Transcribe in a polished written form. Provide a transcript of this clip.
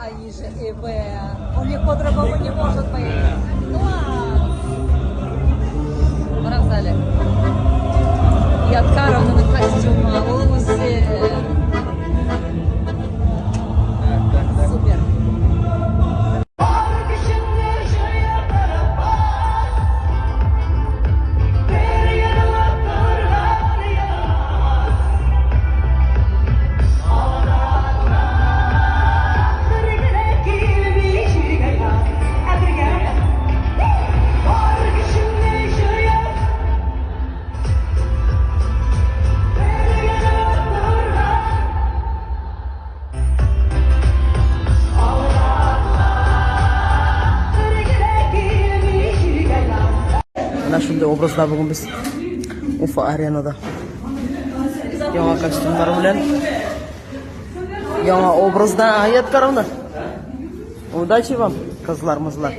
Они же ИВ. У них по-другому не может быть. Класс! Карагыз әле. Ядкаровның костюмы, ул үзе. Супер. Менә шундый образда бүген без Уфа аренада. Яңа костюмнар белән. Яңа образда Аят Каровна. Удачи вам, кызлар, мызлар.